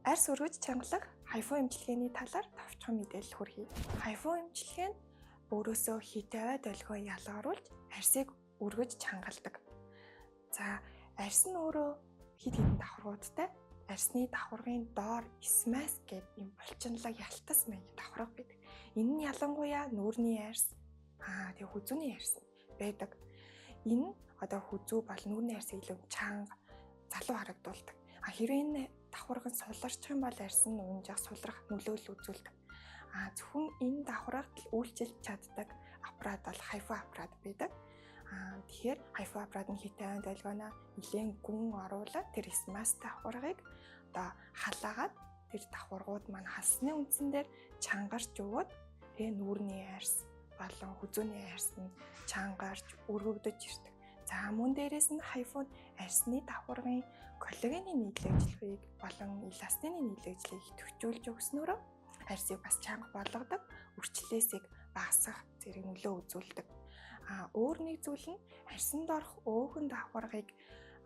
Арьс өргөж чангалах HIFU эмчилгээний талаар товчхон мэдээлэл хүргэе. HIFU эмчилгээ нь өөрөөсөө хит авиа долгио ялгаруулж арьсыг өргөж чангалдаг. За, арьс нь өөрөө хэд хэдэн давхаргуудтай. Арьсны давхаргын доор SMAS гэдэг юм булчинлаг ялтас маягийн давхарга байдаг. Энэ нь ялангуяа нүүрний арьс, тэгээ хүзүүний арьс байдаг. Энэ нь одоо хүзүү бол нүүрний арьсыг илүү чанга, залуу харагдуулдаг. А хэрвээ энэ давхарга нь суларчих юм бол арьс нь унжах, сулрах нөлөөлөл үзүүлдэг. А зөвхөн энэ давхаргад л үйлчилж чаддаг аппарат бол HIFU аппарат байдаг. А тэгэхээр HIFU аппарат нь хит авиа долгионоо нэлээн гүн оруулаад тэр SMAS давхаргыг одоо халаагаад, тэр давхаргууд маань халсны үндсэн дээр чангарч өгөөд, тэгээ нүүрний арьс болон хүзүүний арьс нь чангарч өргөгдөж ирдэг. За, мөн дээрээс нь HIFU арьсны давхаргын коллагены нийлэгдлийг болон эластины нийлэгдлийг идэвхжүүлж өгснөөрөө арьсыг бас чанга болгодог, үрчлээсийг багасгах зэрэг нөлөө үзүүлдэг. А өөр нэг зүйл нь арьсанд орох өөхөн давхаргыг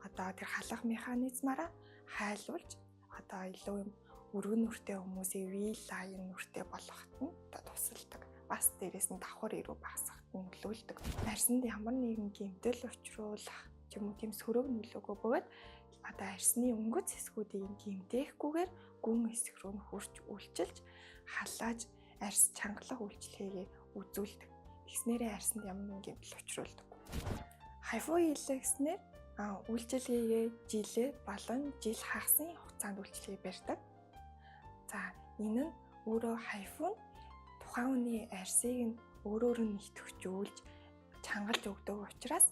одоо тэр халах механизмаараа хайлуулж, одоо илүү юм өргөн нүртэй хүмүүсийг V-line нүртэй болгоход нь одоо тусалдаг. Бас дээрээс нь давхар эрүү багасгахад нь нөлөөлдөг. Арьсанд ямар нэгэн гэмтэл учруулах ч юм уу, тийм сөрөг нөлөөгөө бөгөөд одоо арьсны өнгөц хэсгүүдийг гэмтээхгүйгээр гүн хэсэг рүү хөрч үйлчилж, халааж, арьс чангалах үйлчилгээгээ үзүүлдэг. Тэгснээрээ арьсанд ямар нэгэн гэмтэл учруулдаг. HIFU хийлгэснээр үйлчилгээгээ жилээ болон жил хагасын хугацаанд үйлчилгээ барьдаг. За, энэ нь өөрөө HIFU нь тухайн хүний арьсыг нь өөрөөр нь идэвхжүүлж, чангалж өгдөг учраас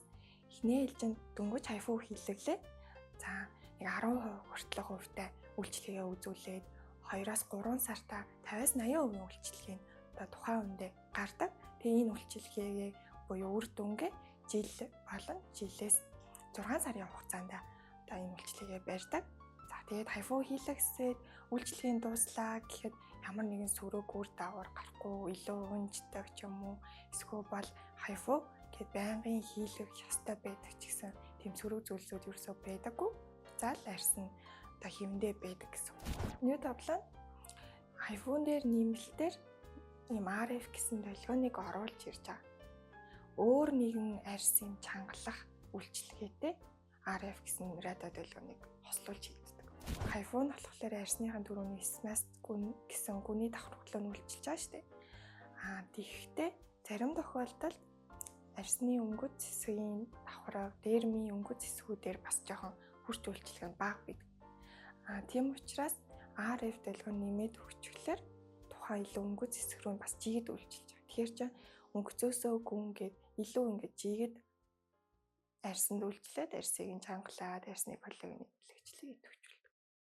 эхний ээлжинд дөнгөж HIFU хийлгэлээ. За, нэг 10% хүртэлх хувьтай үйлчилгээгээ үзүүлээд 2-оос 3 сартаа 50-аас 80% үйлчилгээ нь одоо тухайн хүндээ гардаг. Тэгээ энэ үйлчилгээгээ буюу үр дүнгээ жил болон жилээс 6 сарын хугацаанд одоо энэ үйлчилгээгээ барьдаг. За, тэгээд HIFU хийлгэсээд үйлчилгээний дууслаа гэхэд ямар нэгэн сөрөг үр дагавар гарахгүй, илүү унждаг ч юм уу, эсвэл бол HIFU гэд байнгын хийлгэх ёстой байдаг ч гэсэн тийм сөрөг зүйлсүүд ерөөсөө байдаггүй. За л арьс нь одоо хэвэндээ байдаг гэсэн. New Doblon HIFU дээр нэмэлтээр ийм RF гэсэн долгионыг оруулж ирж байгаа. Өөр нэгэн арьсын чангалах үйлчилгээтэй RF гэсэн радио долгионыг хослуулж хийдэг. HIFU нь болохоор арьсныхаа түрүүний SMAS гүн гэсэн гүний давхаргалыг нь үйлчилж байгаа шүү дээ. Аа, тэгэхдээ зарим тохиолдолд арьсны өнгөц хэсгийн давхарга, дермийн өнгөц хэсгүүдээр бас жоохон хөрч үйлчилгээ нь бага байдаг. Аа, тийм учраас RF долгион нэмээд өгчихлөөр тухайн илүү өнгөц хэсэг рүү бас жигэд үйлчилж байгаа. Тэгэхээр чи өнгөцөөсөө гүн гээд илүү ингээд жигэд арьсанд үйлчлээд, арьсыг нь чангалаад, арьсны коллагены нийлэгдлийг идэвхжүүлдэг.